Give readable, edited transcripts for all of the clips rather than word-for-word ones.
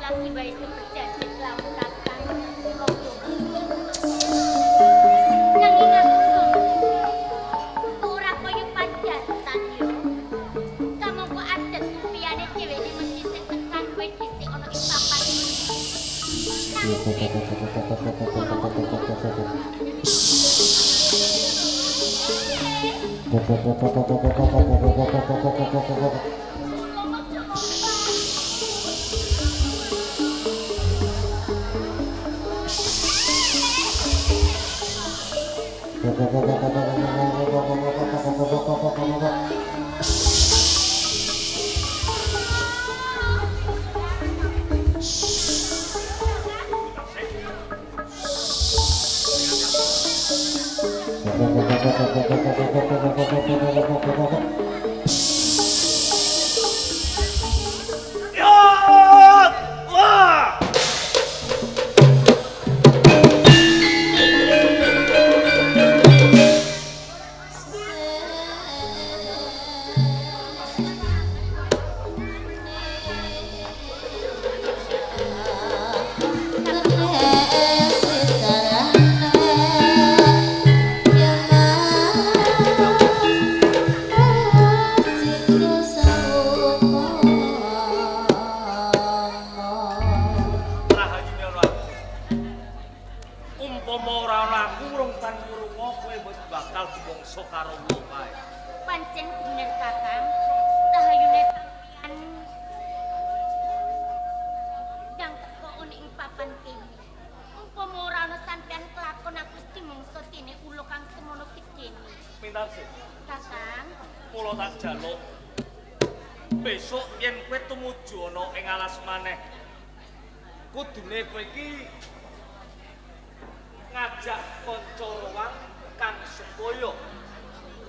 lagi wae seperjanji kelawan kakang Ronggo. Nanging aku ora kaya padatan yo. Kamangka adat liyane dheweke mesti sing tekan kowe dhisik ana ing papan. Nanging Pancen bener kakang, rahayune sampeyan yang teko ana ing papan kene. Umpama ora ana sampeyan kelakon aku wis dimungsa dene ula kang semono gedene. Mintarsih. Kakang, mula tak jaluk besok yen kowe tumuju ana ing alas maneh, kudune kowe iki ngajak kanca rowang kang supaya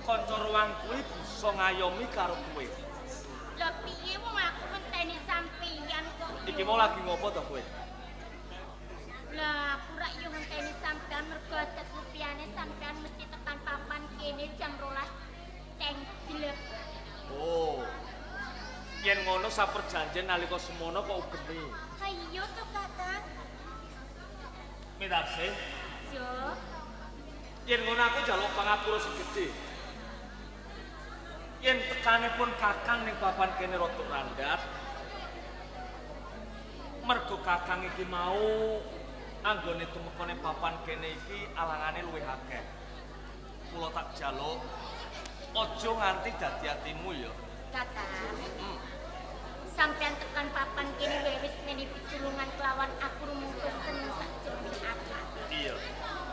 kanca rowang kuwi bisa ngayomi karo kowe. Lha piye wong aku ngenteni sampeyan kok. Iki mau lagi ngopo to kowe? Lah aku rak yo ngenteni sampeyan mergo adat rupiane sampeyan mesti tekan papan kene jam 12 cengglep. Oh. Yen ngono saperjanjen nalika semono kok ugemi. Ha iya to kakang. Mintarsih. Yo. Yen ngono aku njaluk pangapura sing gedhe. Yen tekane pun kakang ning papan kene rada randhat. Mergo kakang iki mau anggone tumekone papan kene iki alangane luwih akeh. Kula tak jaluk aja nganti dadi atimu ya. Kakang. Sampeyan tekan papan kene wae wis meni pitulungan kelawan aku rumangsa seneng sak jroning ati. Iya.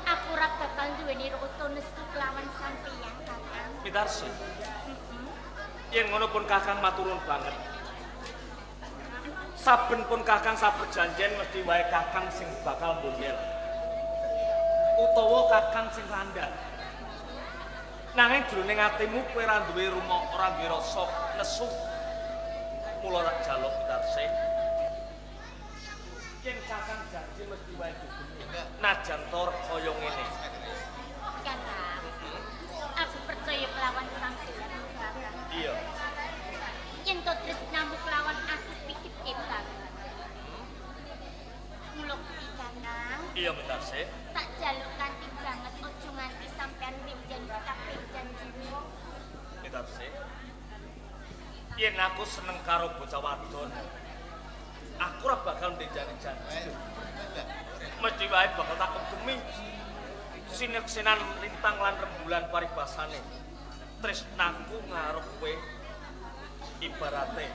Aku ora bakal duweni rasa nesu kelawan sampeyan, Kakang. Mintarsih. Yen ngono pun kakang maturun banget. Saben pun kakang saperjanjen mesti wae kakang sing bakal mbondel. Utawa kakang sing randhat. Nanging jroning atimu kowe ora duwe rumah, ora duwe rasa nesu. Mula tak jaluk Mintarsih. Yen kakang janji mesti wae dugemi. Najan tor kaya ngene. Kakang. Aku percaya kelawan sampeyan, Kakang. Iya. Yen to tresnamu kelawan aku pikir banget. Mula kuwi Kakang. Iya Mintarsih. Tak jaluk kanthi banget aja nganti sampeyan njenjani kabeh janjine. Mintarsih. Yen aku seneng karo bocah wadon, aku ora bakal ndenjani janji. Mesti wae bakal tak ugemi. Sineksenan lintang lan rembulan paribasane. Tresnaku ngarep kowe ibarate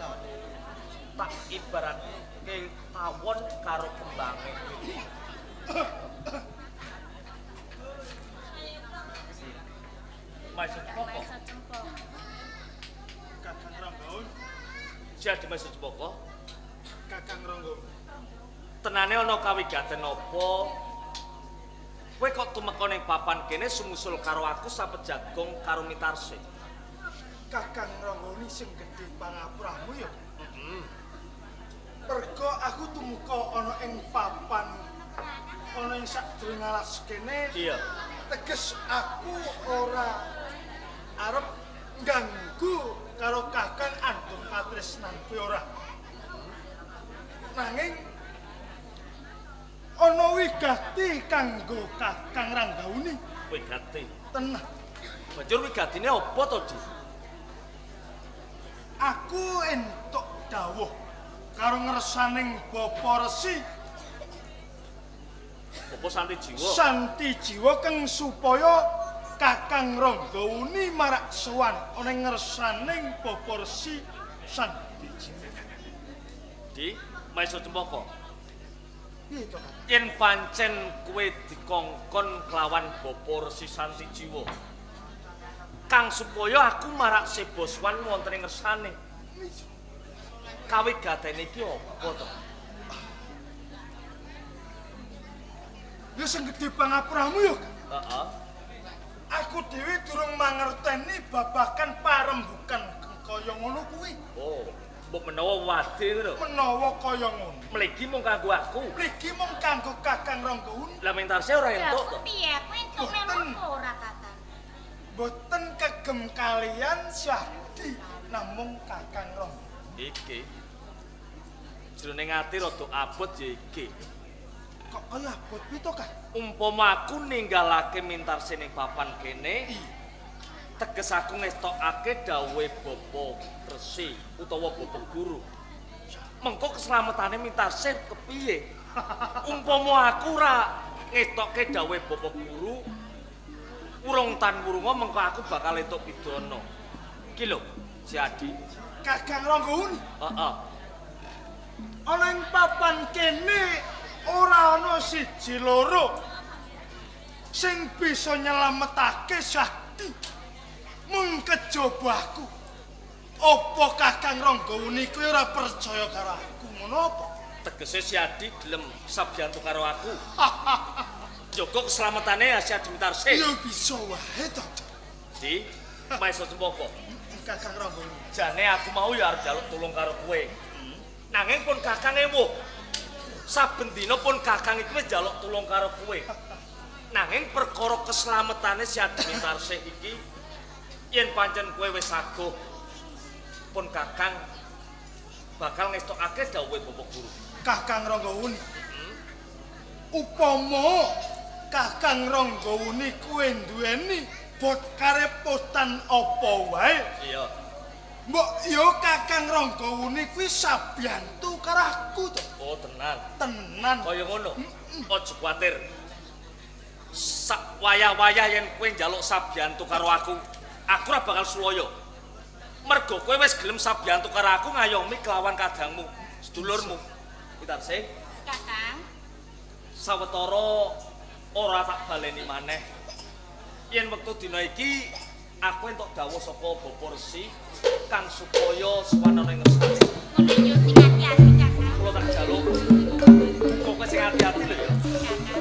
tak ibaratke tawon karo kembange. Mas Cempoko. Kakang Ronggo. Jadi Mas Cempoko. Kakang Ronggo. Tenane ana kawigaten apa? Kowe kok tumeka ning papan kene sumusul karo aku sapejagong karo Mitarsih. Kakang Ronggoni sing gedhe pangapuramu ya. Heeh. Mergo aku tumeka ana ing papan ana ing sakjroning alas kene. Iya. Teges aku ora arep ngganggu karo kakang andung katresnan kuwi ora. Nanging Ana wigati kanggo Kakang Ranggauni. Wigati. Tenang. Banjur wigatine apa to, Di? Aku entuk dawuh karo ngersaning Bapa Resi. Bapa Santi Jiwa. Santi Jiwa keng supaya Kakang Ranggauni marak sowan ana ngersaning Bapa Resi Santi Jiwa. Di, Maesa Cempaka. Piye to, Kakang? Yen pancen kowe dikongkon kelawan Bapa Resi Santi Jiwa, kang supaya aku marak seba sowan wonten ing ngersane. Kawigatene iki apa to? Ya sing gedhe pangapuramu ya, Kang. Heeh. Aku dhewe durung mangerteni babagan parembukan kaya ngono kuwi. Oh, mbok menawa wade ngono. Menawa kaya ngono. Mligi mung kanggo aku. Mligi mung kanggo Kakang Ranggauni. Lah mentarse ora entuk to. Piye? Aku entuk melu apa ora, Kakang? Mboten kegem kalian Syahdi namung Kakang Rangga. Iki. Jroning ati rada abot ya iki. Kok kaya abot piye to, Kang? Umpama aku ninggalake Mintarse ning papan kene, teges aku ngestokake dawuhe Bapa Resi utawa Bapa Guru. Mengko keselamatane Mintarse kepiye? Umpama aku ora ngestokke dawuhe Bapa Guru, urung tan wurunga mengko aku bakal entuk pidana. Iki lho, Si Adi. Kakang Ranggauni. Heeh. Ana ing papan kene ora ana siji loro sing bisa nyelametake Syahdi. Mung kejaba aku. Apa Kakang Ranggauni kuwi ora percaya karo aku ngono apa? Tegese Si Adi gelem sabiyantu karo aku. Jaga keselamatane Si Adi Mintarse. Ya bisa wae to. Di, Maesa Cempaka. Kakang Ranggauni. Jane aku mau ya arep njaluk tulung karo kowe. Nanging pun Kakang ewuh. Saben dina pun Kakang iki wis njaluk tulung karo kowe. Nanging perkara keselamatane Si Adi Mintarse iki yen pancen kowe wis saguh pun Kakang bakal ngestokake dawuhe Bapak Guru. Kakang Ranggauni. Upama Kakang Ranggauni kuwi duweni bot karepotan apa wae? Iya. Mbok ya Kakang Ranggauni kuwi sabiyantu karo aku to. Oh, tenan. Tenan. Kaya ngono. Aja kuwatir. Sak wayah-wayah yen kowe njaluk sabiyantu karo aku, aku ora bakal suloyo. Mergo kowe wis gelem sabiyantu karo aku ngayomi kelawan kadangmu, sedulurmu. Mintarse. Kakang. Sawetara ora tak baleni maneh. Yen wektu dina iki aku entuk dawuh saka Bapa Resi kang supaya sowan ana ing ngersane. Ngono yo sing ati-ati, Kakang. Kula tak jaluk. Pokoke sing ati-ati lho ya. Kakang.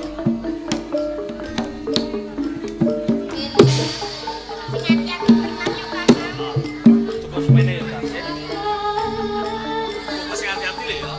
Sing ati-ati tenan yo, Kakang. Cukup semene ya, Kang. Pokoke sing ati-ati lho ya.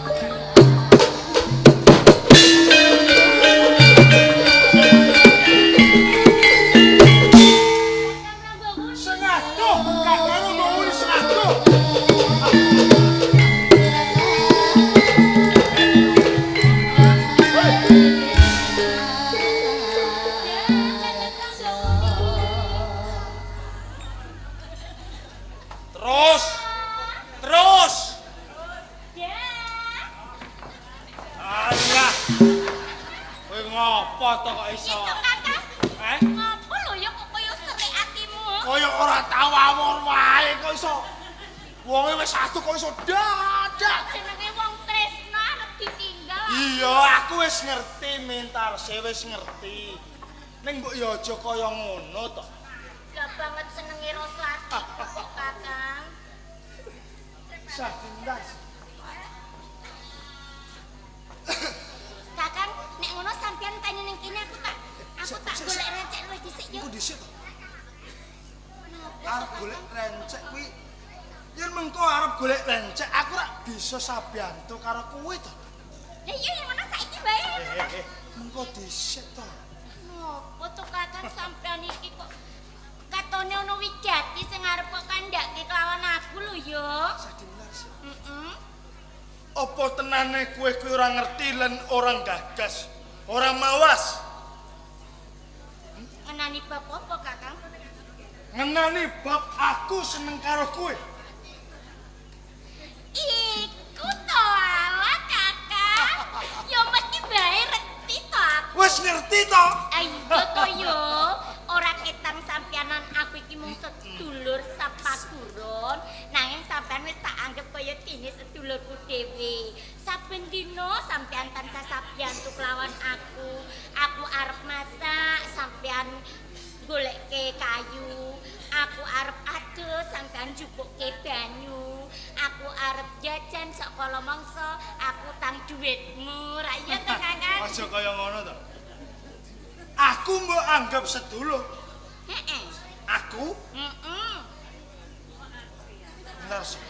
Terus. Ya. Alah. Kowe ngopo to kok iso? Itu Kakang. Eh? Ngopo lho ya kok kaya serik atimu? Kaya ora tau awur wae kok iso. Wonge wis atuh kok iso dadak. Jenenge wong tresno arep ditinggal. Iya, aku wis ngerti Mintarse wis ngerti. Ning mbok ya aja kaya ngono to. Lah banget senenge rasa atiku kok Kakang. Sadindas. Kakang, nek ngono sampean tanya ning kene aku tak golek rencek luwih dhisik yo. Engko dhisik to. Arep golek rencek kuwi yen mengko arep golek rencek aku rak bisa sabiyantu karo kowe to. Lah iya yen ngono saiki wae. Mengko dhisik to. Ngopo to Kakang sampean iki kok katone ana wigati sing arep kok kandhake kelawan aku lho ya. Sadindas. Heeh. Apa tenane kowe kuwi ora ngerti lan ora gagas Ora mawas. Ngenani bab apa, Kakang? Ngenani bab aku seneng karo kowe. Iku to ala, Kakang. Ya mesti bae reti to aku. Wis ngerti to? Ayo to yo. Ora ketang sampeanan aku iki mung sedulur sapaguron, nanging sampean wis tak anggap kaya dene sedulurku dhewe. Saben dina sampean tansah sabiyantu kelawan aku. Aku arep masak, sampean golekke kayu. Aku arep adus, sampean jupukke banyu. Aku arep jajan sakala mangsa, aku tang dhuwitmu. Ra iya to, Kakang? Aja kaya ngono to. Aku mbok anggap sedulur. Heeh. Aku? Heeh. Bener sih.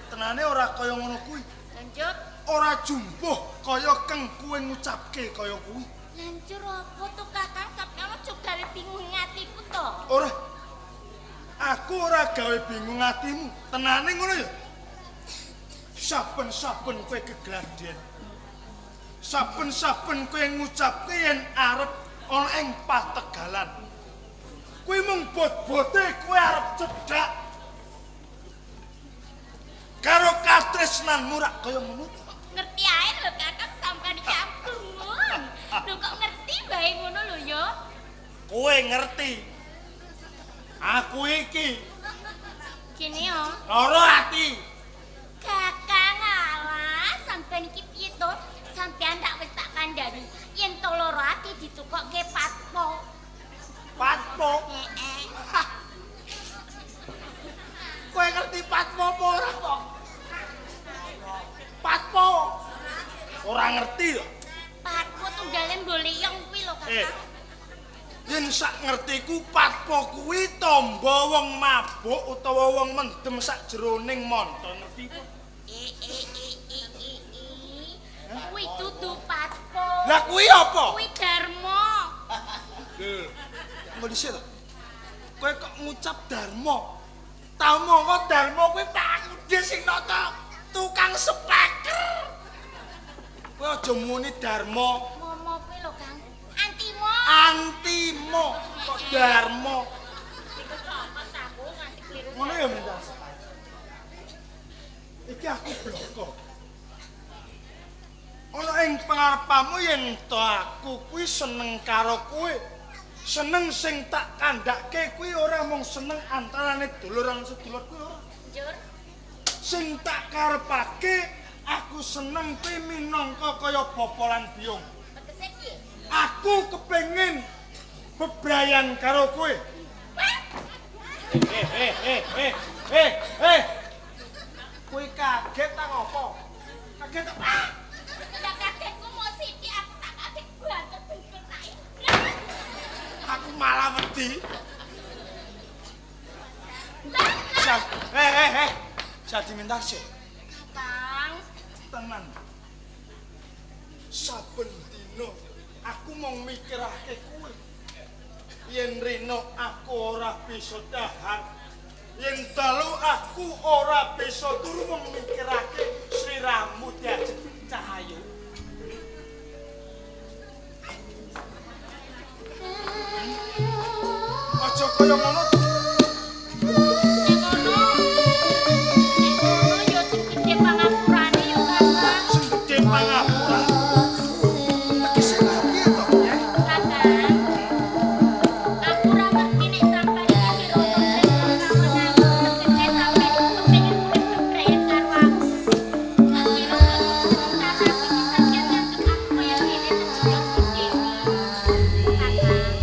Tenane ora kaya ngono kuwi. Lanjut. Ora jumbuh kaya keng kuwe ngucapke kaya kuwi. Lanjut apa to, Kakang? Sampeyan aja gawe bingung atiku to. Ora. Aku ora gawe bingung atimu. Tenane ngono ya. Saben-saben kowe gegladen. Saben-saben kowe ngucapke yen arep ana ing pategalan. Kuwi mung bot-bote kowe arep cedhak. Karo katresnanmu rak kaya ngono. Ngerti ae lho, Kakang, sampean iki ampun. Lho kok ngerti wae ngono lho ya? Kowe ngerti. Aku iki. Kene yo. Lara ati. Kakang alah, sampean iki piye to? Sampean tak wis tak kandhani. Yen to lara ati ditukokke patpo. Patpo? Heeh. Kowe ngerti patpo apa ora kok? Patpo. Ora ngerti yo. Patpo tunggale mboleyong kuwi lho, Kakang. Yen sak ngertiku patpo kuwi tamba wong mabuk utawa wong mendem sak jroning monto, ngerti kok? Kuwi dudu patpo. Lah kuwi apa? Kuwi dharma. Lho, engko dhisik to. Kowe kok ngucap dharma? Tau mongko dharma kuwi Pak Ude sing nata tukang speaker. Kowe aja muni dharma. Momo kuwi lho, Kang. Antimo. Antimo kok dharma. Iku copot aku nganti kliru. Ngono ya minta. Iki aku bloko. Ana ing pangarepamu yen to aku kuwi seneng karo kowe. Seneng sing tak kandhake kuwi ora mung seneng antarane dulur lan sedulur kuwi ora. Njur sing tak karepake aku seneng kuwi minangka kaya bapa lan biyung. Tegese piye? Aku kepengin bebrayan karo kowe. Eh. Kowe kaget ta ngopo? Kaget ta? Lah kagetku mau sithik, aku tak kaget banget bentuk tak. Aku malah wedi. Lah. Jadi minta sih. Kakang. Tenan. Saben dina aku mung mikirake kowe. Yen rino aku ora bisa dahar. Yen dalu aku ora bisa turu mung mikirake sliramu diajeng cahayu. Aja kaya ngono. Nek ngono ya sing gedhe pangapurane ya, Kakang. Sing gedhe pangapura. Tegese piye to, ya? Kakang. Aku ora ngerti nek sampeyan iki roto sing aku. Tegese sampeyan iku kepengin urip bebrayan karo aku. Tak kira sementara aku iki sampeyan nganggep aku kaya dene sedulurku dhewe. Kakang,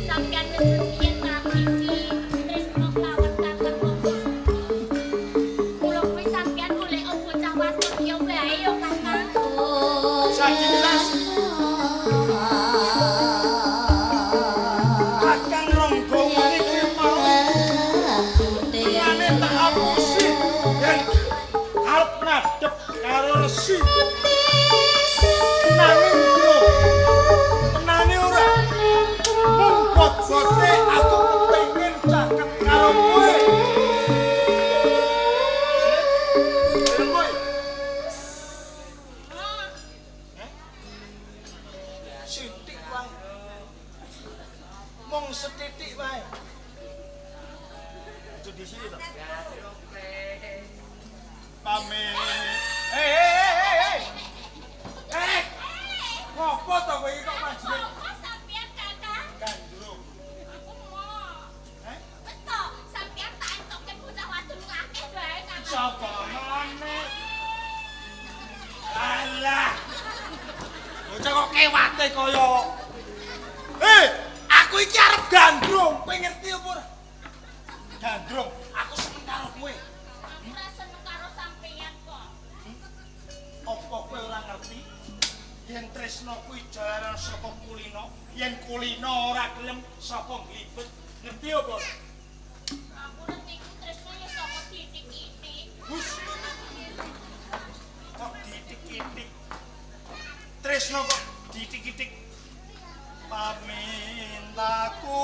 sampeyan wis ngerti yen aku iki tresno kelawan Kakang Rangga. Mula kuwi sampeyan golek bocah wadon ya wae ya, Kakang. Saiki jelas. Kakang Rangga ngene kuwi mau tenane tak apusi yen arep ngadep karo resi. Nanging bro, tenane ora. Mung bot-bote aku kepengin caket karo kowe. Kowe. Sapa maneh? Alah. Bocah kok kewate kaya. Hei, aku iki arep gandrung, kowe ngerti apa ora? Gandrung, aku seneng karo kowe. Aku ora seneng karo sampeyan kok. Apa kowe ora ngerti? Yen tresna kuwi jalaran saka kulino, yen kulino ora gelem saka nglibet, ngerti apa ora? Aku ngerti ku tresna ya saka titik-titik. Hus. Kok ditik-titik? Tresna kok ditik-titik? Pamintaku.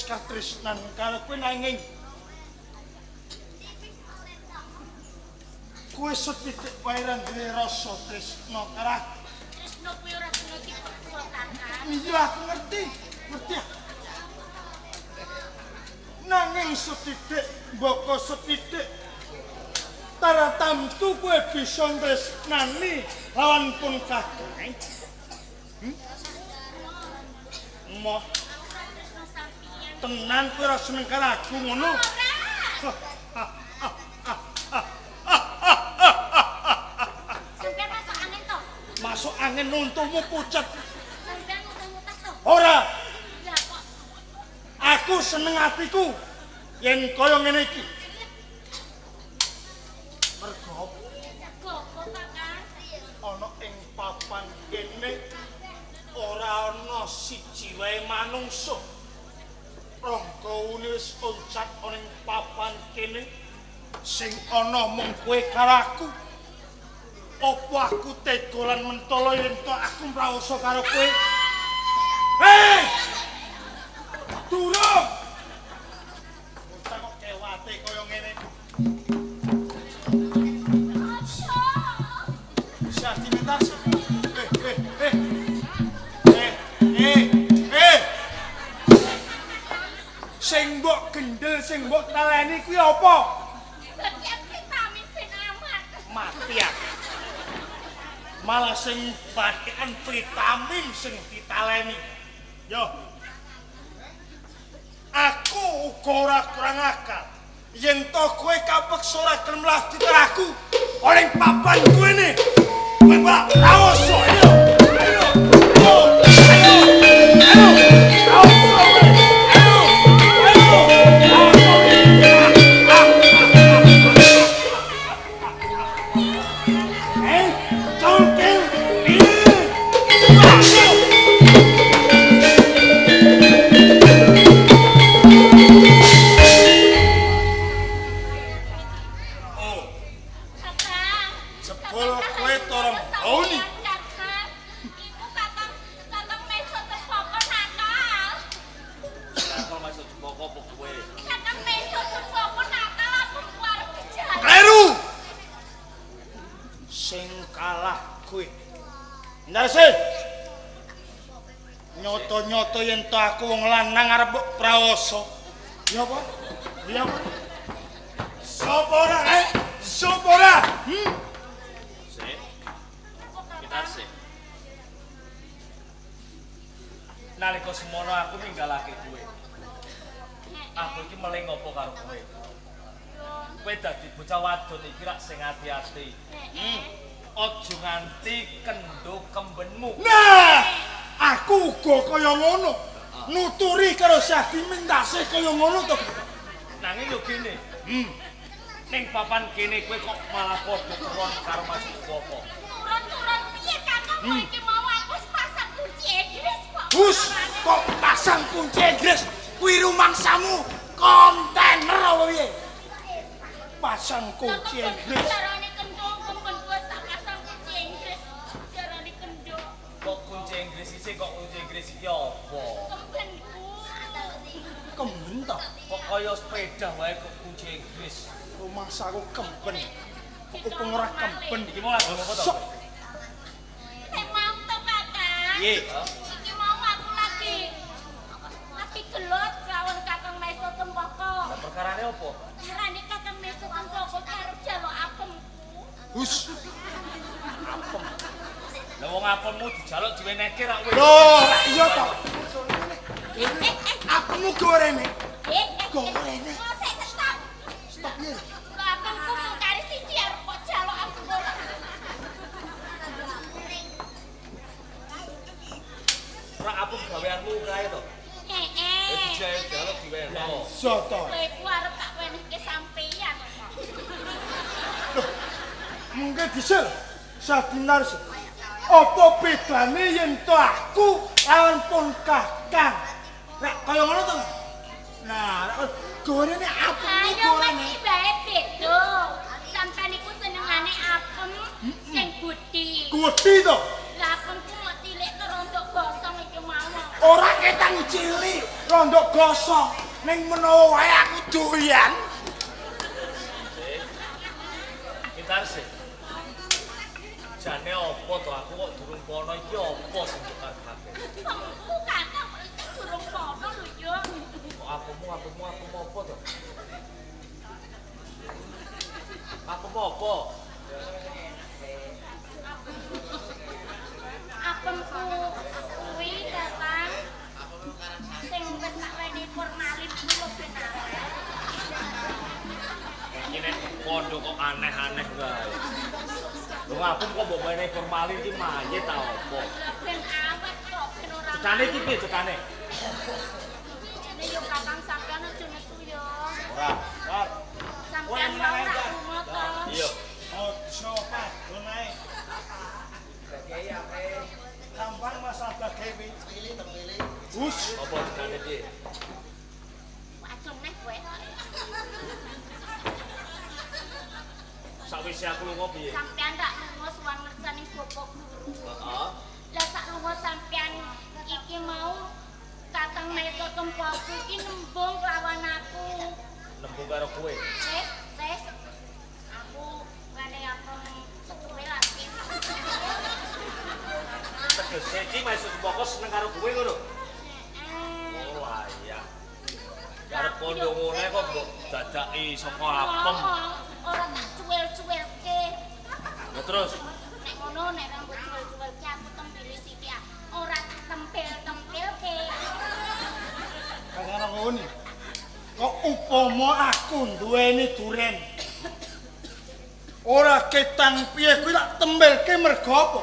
Katresnan karo kowe nanging kowe sethithik wae ra duwe rasa tresna karo aku. Tresna kuwi ora kena dipeksa, Kakang. Iya, aku ngerti, ngerti. Nanging sethithik mboko sethithik taratamtu kowe bisa tresnani lawan pun kakang. Moh tenan kowe ora seneng karo aku ngono. Sampeyan masuk angin to? Masuk angin untumu pucet. Sampeyan mutah-mutah to? Ora. Lah kok aku seneng atiku. Yen kaya ngene iki. Mergo Gopo Kakang? Ana ing papan kene ora ana siji wae manungsa. Rangga wis oncat ana ing papan kene sing ana mung kowe karo aku. Apa aku tega lan mentala yen to aku mraosa karo kowe? Hei! Durung! Bocah kok kewate kaya ngene. Syahdi Mintarsih. Eh. Sing mbok gendel, sing mbok taleni kuwi apa? Vitamin ben aman. Mati aku. Malah sing batekan vitamin sing ditaleni. Yo. Aku uga ora kurang akal. Yen to kowe kapeksa ora gelem lagi aku oleh papan kowe ne. Kowe malah rawoso ayo. Ayo. Ayo. Ayo. Ayo. Ayo. Eh, congkel. Oh, Kakang. Jebul kowe torong gauni. Kakang, iku Kakang, Kakang meso tepoko nakal. Nakal masuk jeboko apa kowe? Kakang meso tepoko nakal aku arep dijaluk. Kleru. Sing kalah kowe. Ndase. Nyoto-nyoto yen to aku wong lanang arep mbok praosa. Ya apa? Ya apa? Sopo ora? Eh? Sopo ora? Sik. Mintarsih. Nalika semono aku ninggalake kowe. Aku iki meling apa karo kowe? Kowe dadi bocah wadon iki rak sing ati-ati. Aja nganti kendho kembenmu. Nah, aku uga kaya ngono. Nuturi karo Syahdi Mintarsih kaya ngono to. Nanging yo gene. Ning papan kene kowe kok malah padha turon karo Mas Joko. Turun-turun piye Kakang kowe iki mau aku wis pasang kunci Inggris kok. Hus, kok pasang kunci Inggris? Kuwi rumangsamu kontainer apa piye? Pasang kunci Inggris. Carane kendho kemben kuwi tak pasang kunci Inggris. Carane kendho Kok kunci Inggris iki kok kunci Inggris iki apa? kembenku. Kemben to. Kok kaya sepeda wae kok kunci Inggris. Rumangsaku kemben. Kok upung ora kemben. Iki mau lagu apa to? Sok. Nek mau to Kakang. Piye? Iki mau aku lagi gelut lawan Kakang Meso Cempaka. Lah perkarane apa? Carane Kakang Meso Cempaka ki arep jaluk apemku. Hus. Apem. Lah wong apemmu dijaluk diwenehke rak kowe. Loh, rak iya to. Eh, eh, Apemmu gorene. eh, eh. Gorene. Oh, sik stop. Stop piye? Lho apemku mung kari siji arep kok jaluk aku ora. Rak apem gaweanmu kae to. Heeh. Ya dijaluk diwenehno. Iya to. Kowe iku arep tak wenehke sampeyan. Loh, mungkin dhisik Syahdi Mintarsih. Apa bedane yen to aku lawan pun Kakang? Nek kaya ngono to. Nah, nek gorene apemmu Ayo gorene. mesti bae beda. Sampeyan iku senengane apem sing budi. Gudi to. Lah apemku mok cilik to rontok gosong iki mau. Ora ketang cilik, rondok gosong. Ning menawa wae aku doyan. Sik. Mintarsih. Jane apa to aku kok durung pono iki apa sing mbok karepake? Apemku Kakang kok isih durung pono lho yo. Kok apemmu apemmu apemmu apa to? Apemmu apa? Apemku kuwi Kakang sing wis tak wenehi formalin kuwi lho ben awet. Iki nek kondo kok aneh-aneh wae. Lho apem kok mbok wenehi formalin iki mayit ta apa? Lah ben awet kok ben ora. Cetane iki piye cetane? Jane yo Kakang sampean aja nesu yo. Ora. Sampeyan mau rak lunga to. Iya. Aja padha ae. Gampang masalah bagai kuwi. Pilih. Hus. Apa jenenge piye? Wadon neh kowe. Sakwise aku lunga piye? Sampeyan rak lunga suwan ngersani bapak guru. Heeh. Lah sak lunga sampeyan iki mau Kakang Maesa Cempaka iki nembung kelawan aku. Nembung karo kowe. Sih, sih. Aku ngene aku secuwe lagi. Tegese iki Maesa Cempaka seneng karo kowe ngono. Heeh. Oh layak. Arep kondo ngene kok mbok dadaki saka apem. Ora tak cuwil-cuwilke. Ya terus Nek ngono nek rambut cuwil-cuwilke aku tempili sithik. Ah. Ora tak tempil-tempilke. Kakang Ranggoni. Kok upama aku duweni duren. Ora ketang piye kuwi tak tempelke mergo apa?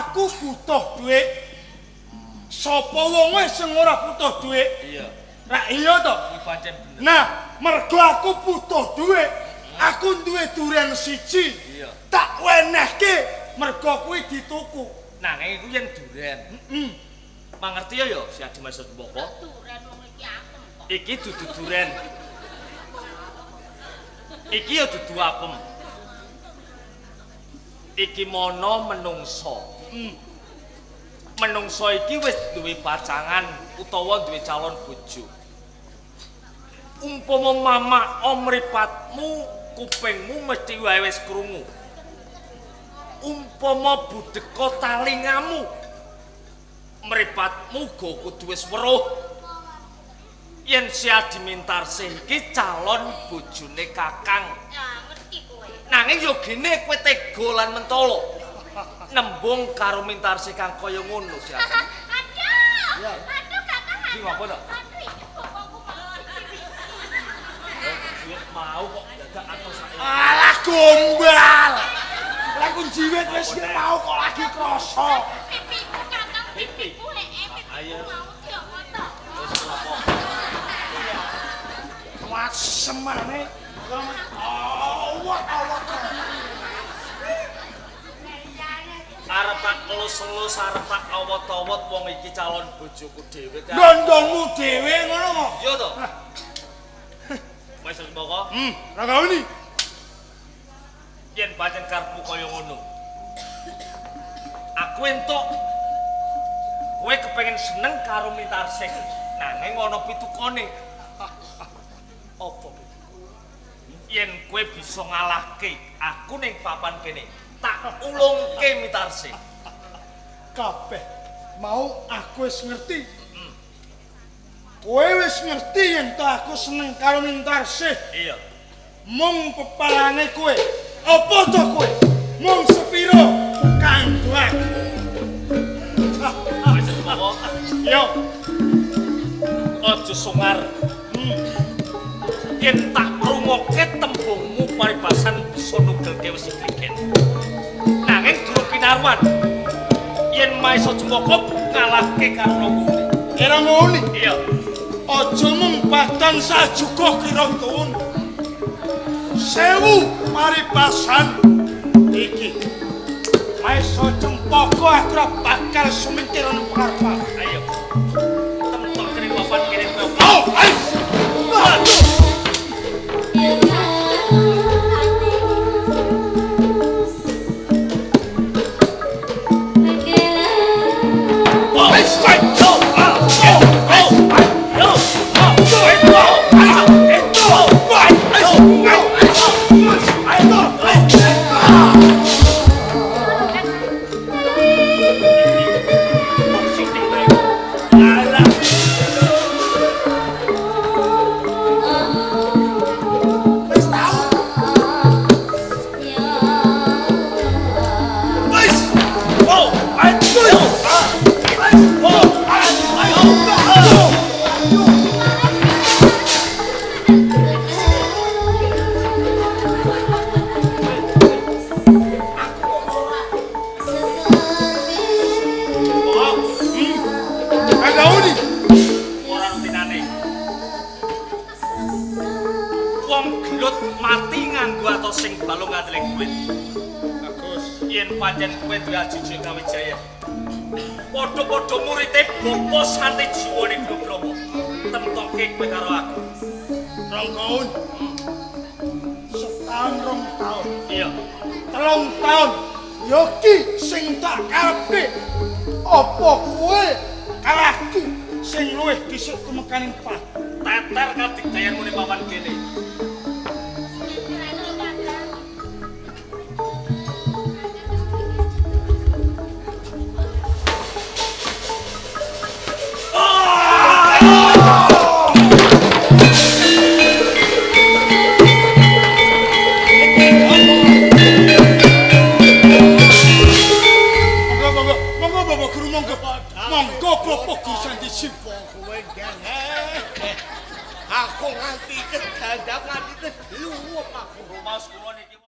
Aku butuh dhuwit. Sapa wonge sing ora butuh dhuwit? iya, Ra iya to? kuwi pancen bener. Nah, mergo aku butuh dhuwit, aku duwe duren siji. Iya. Tak wenehke mergo kuwi dituku. Nanging iku yen duren. Heeh. Mangerti ya ya si Adi Maesa Cempaka. Duren wong iki apem kok. Iki dudu duren. Iki ya dudu apem. Iki mono menungso. Menungso iki wis duwe pacangan utawa duwe calon bojo. Umpama mamak mripatmu, kupingmu mesti wae wis krungu. Umpama budheka talingamu, mripatmu go kudu wis weruh. Yen si Adi Mintarsih iki calon bojone Kakang. Ya ngerti kowe. Nanging yo gene kowe tega lan mentolo. Nembung karo Mintarsih kang kaya ngono si Adi. Aduh. Aduh Kakang. Iki ngopo to? Aduh iki bapakku mau. Mau kok dadak atos saiki. Alah gombal. Lah ku jiwit wis mau kok lagi krasa. Pipiku Kakang, Pipi? pipiku heeh, Ayo. pipiku mau diomong to. Wis ngopo? Wasemane. Awak awak. Arep tak elus-elus, arep tak awot-awot wong iki calon bojoku dhewe ta. Ndondongmu dhewe ngono kok. Iya to. Wis Cempaka, Ranggoni. yen pancen karepmu kaya ngono. Aku entuk kowe kepengin seneng karo Mintarsih, nanging ana pitukane. Apa? Yen kowe bisa ngalahke aku ning papan kene, tak ulungke Mintarsih. Kabeh mau aku wis ngerti. Kowe wis ngerti yen to aku seneng karo Mintarsih. Iya. Mung peparane kowe. Apa to kowe? Mung sepiro kanggo aku? Wis Cempaka, Yo, aja sungar. Yen tak rungokke tembungmu paribasan bisa nugelke wesi kligen. Nanging durung kinaruan. Yen Maesa Cempaka ngalahke karo Ranggoni. kira ngene. Iya. Aja mung padang sajuga kira tuwun. Sewu paribasan iki. Maesa Cempaka aku ora bakal sumingkir ana pengarep. Ayo. Temtok kene papan kene papan. Oh, ayo. Aduh. Oh, ayo, yo, ah, yo, oh, yo, ah, yo, ah, yo, ah, yo, Wong gelut mati nganggo atos sing balung ngandeling kulit. Bagus. Yen pancen kowe duwe ajujuk Kawijaya. Padha-padha murite bapa santi jiwane Guru Brahma. Temtoke kowe karo aku. Rong taun. Setahun rong taun. Iya. 3 taun. Yoki sing tak karepke. Apa kowe karo aku sing luwih dhisik tumekaning pati? Teter kadigdayanmu ning papan kene. Monggo Bapak Guru monggo. Monggo Bapak Guru Santi Siwa kowe nggih. Aku nganti kedandak nganti kedeluwup aku. Rumaos kula niki.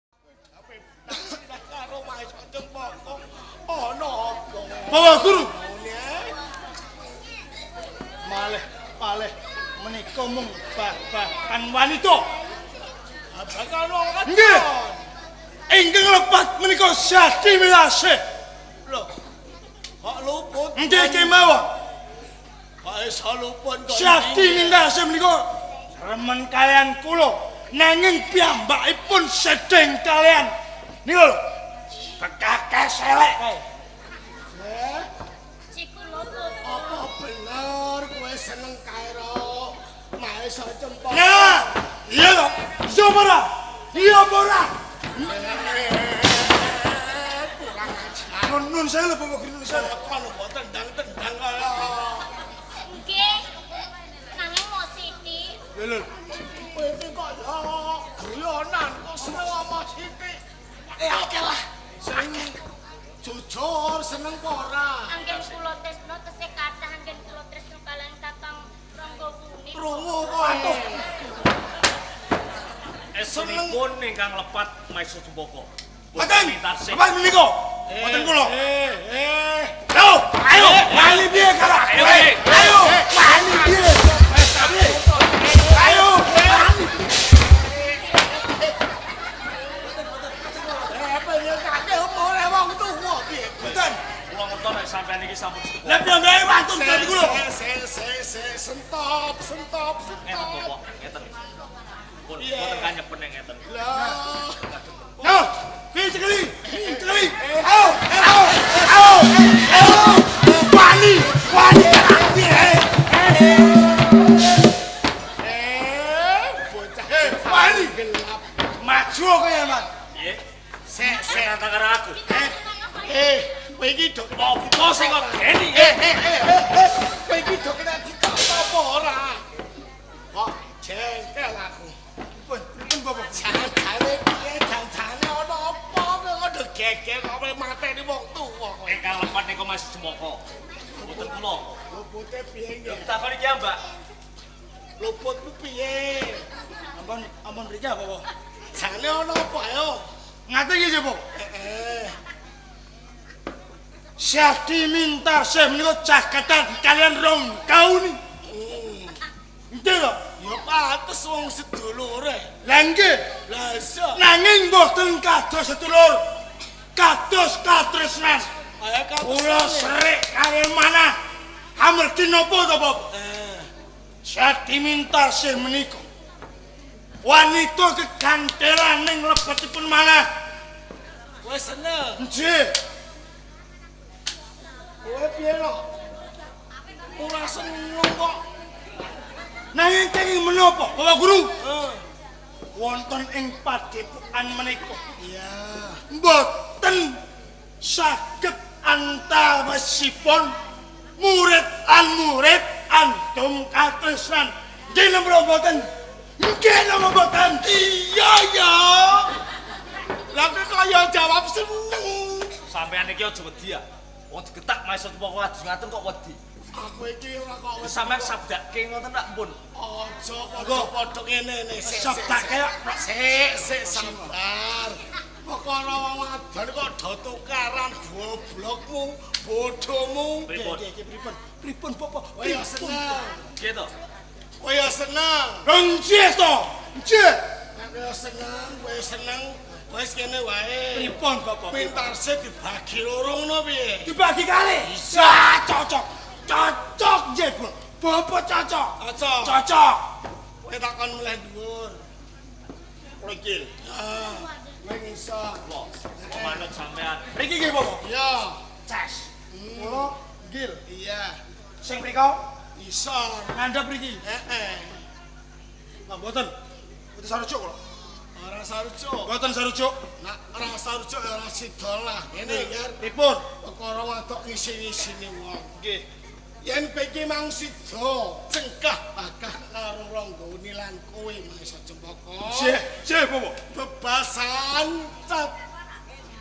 Karo Mahesa Cempaka ana apa? Bapak Guru. Malih-malih menika mung babagan wanita. Babagan wong wadon. Nggih. Ingkang lepat menika Sati Mintarsih. Lho. Kok luput? Nggih kemawon. Kok iso luput kok? Sati Mintarsih menika remen kalian kula nanging piyambakipun sedeng kalian. Niku lho. Bekakes elek kae. Apa bener kowe seneng karo Mahesa Cempaka? Nah, iya to. Iya ora? Iya ora? Kurang ajar. Nun saya lho Bapak Guru saya. Kono kok tendang-tendang kaya. Nggih. Nanging mok sithik. Lho lho. Kowe iki kok ya guyonan kok seneng sama sithik. Akeh lah. Sing jujur seneng apa ora? Anggen kula tresno tesih kathah anggen kula tresno kalian Kakang Ranggawuni. Krungu kowe. Estunipun ingkang lepat Mahesa Cempaka. Boten. Mintarsih. Lepat menika. Boten kula. Lho, ayo wani piye karo aku? Ayo, wani piye? Ayo, wani. Pengen umure wong tuwa piye? Boten. Kula ngertos nek sampeyan iki sampun sepuh. Lah piyambake wantun dadi kula. Se sentop sentop Ngeten sentop. Bapak, ngeten. Pun boten kanyepen ngeten. Lah. Yo, piye cekeli? Cekeli. Ayo, ayo, ayo. Ayo. Wani, wani piye? Bocah Wani. gelap. Maju kaya man. Nggih. Sek Sing sek. nantang karo aku. Kowe iki do Apa sing kok geni? Kowe iki do kena ditampa apa ora? Kok jengkel aku. Pripun, pripun Bapak? Janjane piye janjane ana apa kowe kok do geger kok kowe mateni wong tuwa kowe. Ingkang lepat niku Mas Cempaka. Boten kula. Lupute piye nggih? Takon iki ya, Mbak. Luputmu piye? Ampun, ampun mriki apa, Bapak? Jane ana apa ayo? Ngate iki, Bapak. Heeh. Sati Mintarsih menika caketan kalian rong kauni. Nggih to? Ya pantes wong sedulure. Lah nggih. Lah iso. Nanging mboten kados sedulur. Kados katresnan. Kaya kados. Kula serik kalian manah. Amargi napa to, Bapak? Sati Mintarsih menika wanita kegantelan ning lebetipun manah. Kowe seneng. Nggih. Kowe piye lho? Ora seneng kok. Nanging kenging menapa, Bapak Guru? Heeh. Wonten ing padepokan menika. Iya. Mboten saged antawisipun murid lan murid antum katresnan. Nggih napa mboten? Nggih napa mboten? Iya ya. Lah kowe kaya jawab seneng. Sampeyan iki aja wedi ya. Wong digetak Mahesa Cempaka adus ngaten kok wedi. Aku iki ora kok wedi. Sampeyan sabdake ngoten tak pun. Aja padha-padha ngene ne. Sabdake Sik sik sabar. Perkara wong wadon kok do tukaran goblokmu, bodhomu. Pripun? Nggih, pripun? Pripun Bapak? Kowe ya seneng. Nggih to. Kowe ya seneng. Nggih to. Nggih. Nek kowe seneng, kowe seneng, wis kene wae. Pripun Bapak? Mintarse dibagi loro ngono piye? Dibagi kalih. Iya, cocok. Cocok nggih, Bu. Bapak cocok. Cocok. Cocok. Kowe takon mulai dhuwur. Rikil. Ah, kowe ngisor. Wah, manut sampean. Mriki nggih, Bapak. Iya. Ces. Kula nggil. Iya. Sing mriko Isor. ngandhap mriki. Heeh. Lah mboten. Mboten sarujuk kula. Ora sarujuk. Mboten sarujuk. Nak ora sarujuk ya ora sida lah. Ngene ya. Pripun? Perkara wadok ngisi-ngisini wong. Nggih. Yen kowe iki mang sida cengkah bakah karo Ranggoni lan kowe Mahesa Cempaka. Nggih, nggih, Bapak. Bebasan cat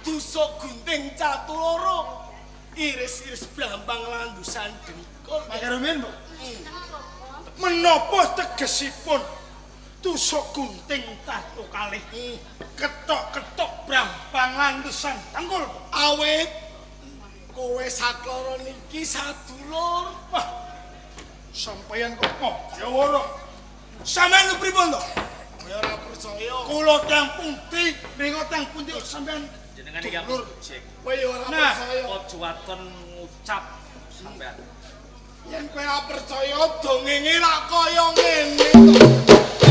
tusuk gunting catu loro. Iris-iris brambang landusan dengkul. Mangke rumiyin, Bu. Menapa tegesipun tusuk gunting tatu kalih ketok-ketok brambang landusan dengkul? Awit kowe sakloro niki sadulur. Wah. Sampeyan kok ya ora. Sampeyan ku pripun to? Kowe ora percaya. Kula tiyang pundi, mriko tiyang pundi kok sampeyan Jenengan iki dulur. cek. Kowe ya ora Nah. percaya. Aja waton ngucap sampean. Yen kowe ora percaya dongenge lak kaya ngene to.